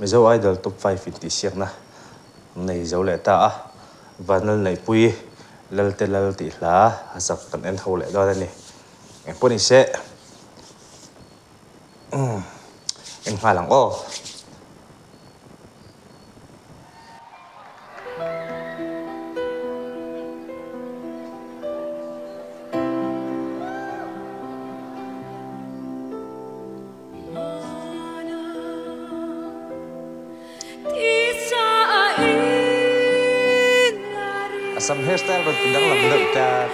Mizo Idol Top 5 intihsiakna an nei zo leh ta a, Vanlalneihpui Lalte Lal tih hla a sak kan en ho leh dawn a ni. Engpawh ni se, en nghal ang aw. A sam hairstyle rawn ti danglam deuh tlat.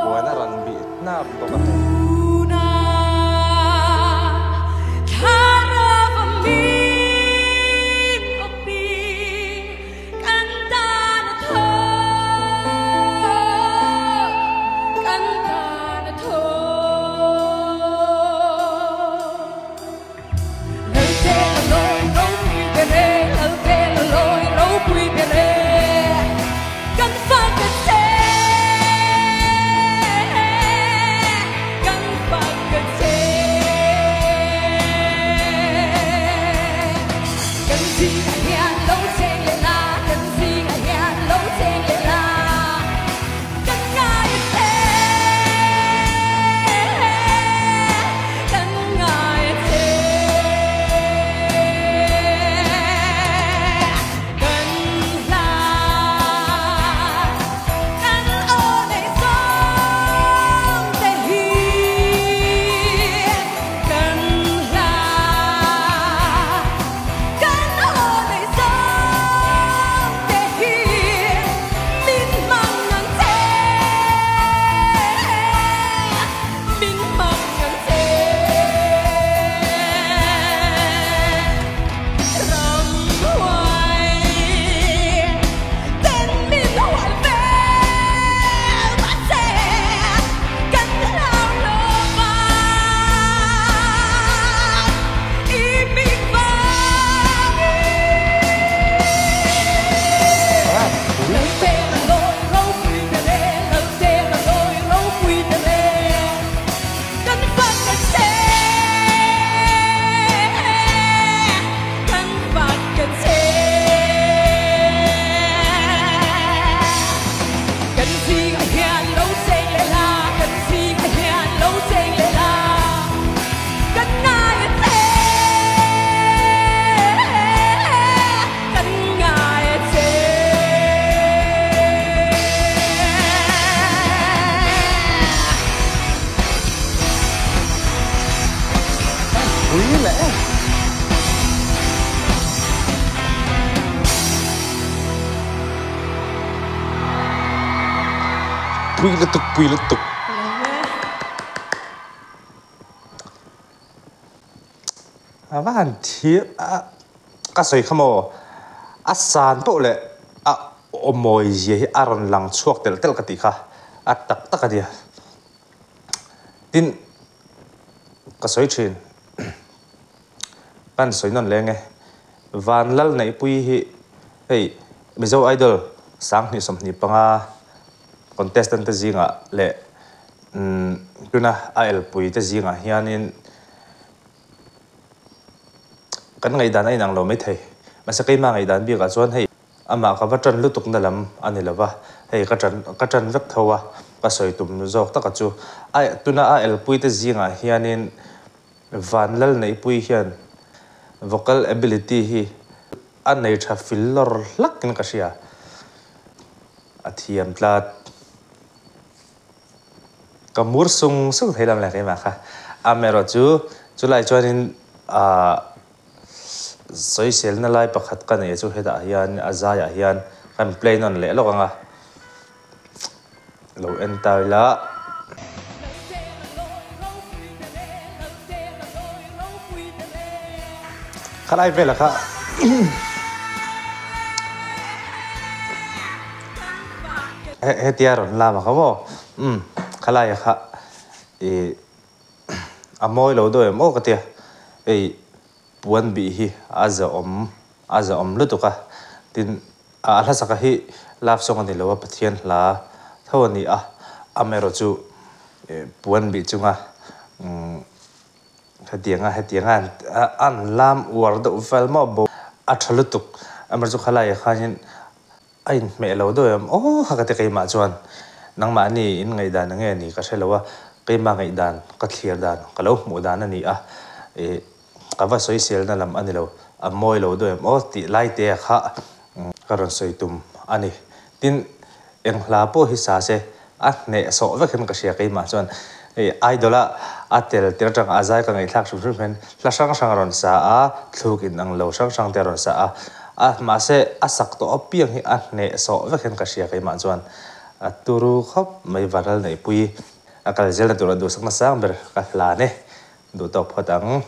Puan a rawn bih hnap bawk a hei. Pui leh e. Pui lutuk pui lutuk. A va han thir a ka sawi kha maw a san pawh leh a awmawi zia hi a rawn lang chhuak telh telh ka tih kha a tak tak a nia. Tin ka sawi thin kan sawi nawn leng e Vanlalneihpuii hi hei Mizo Idol 2025 contestant te zingah leh tuna a elpui te zingah hianin kan ngaihdan a inang lo maithei. Mahse keimah ngaihdan bikah chuan hei amah ka va tan lutuk na lam a ni lo va, hei ka tan ka tan vek tho a, ka sawi tum zawk taka chu a tuna a elpui te zingah hianin Vanlalneihpui hian vocal ability hi a nei tha fil lawr hlakin ka hria, a thiam tlat. Ka mur sung sung thei lam leh keimah kha. Amaherawh chu chulai chuanin ahh sawiselna lai pakhat ka neih chu hetah hian a zaiah hian kan play nawn leh lawk ang a, lo en ta ila. Khalai velah kha hetia rawn lam a kha maw umm khalaia kha ih A mawi lo deuh em aw ka tia, hei puan bih hi a zahawm a zahawm lutuk a, tin a hla saka hi love song a ni lo a, Pathian hla tho a ni a, amaherawh chu puan bih chunga umm hetianga hetianga an lam uar deuh vel maw bo a tha lutuk amaherawh chu khalaiah khanin A inhmeh lo deuh em? Aw kha ka ti keimah chuan nangmahni in ngaihdan eng nge ni ka hre lo a, keimah ngaihdan ka thlir dan ka lo hmuh dan a ni a, ih ka va sawiselna lam a ni lo, a mawi lo deuh em aw tih lai te kha ka rawn sawi tum a ni. Tin, eng hla pawh hi sa se a hneh sawh vek hian ka hria keimah chuan hei idol a a tel tir atanga a zai ka ngaihthlak hrim hrim hian hla hrang hrang a rawn sa a, thluk in ang lo hrang hrang te a rawn sa a, a mahse a sak tawh apiang hi a hneh sawh vek hian ka hria keimah chuan a turu khawp mai vanral neihpui a kal zelna tur a duhsak nasang ber ka hlan e duh tawk phawt ang.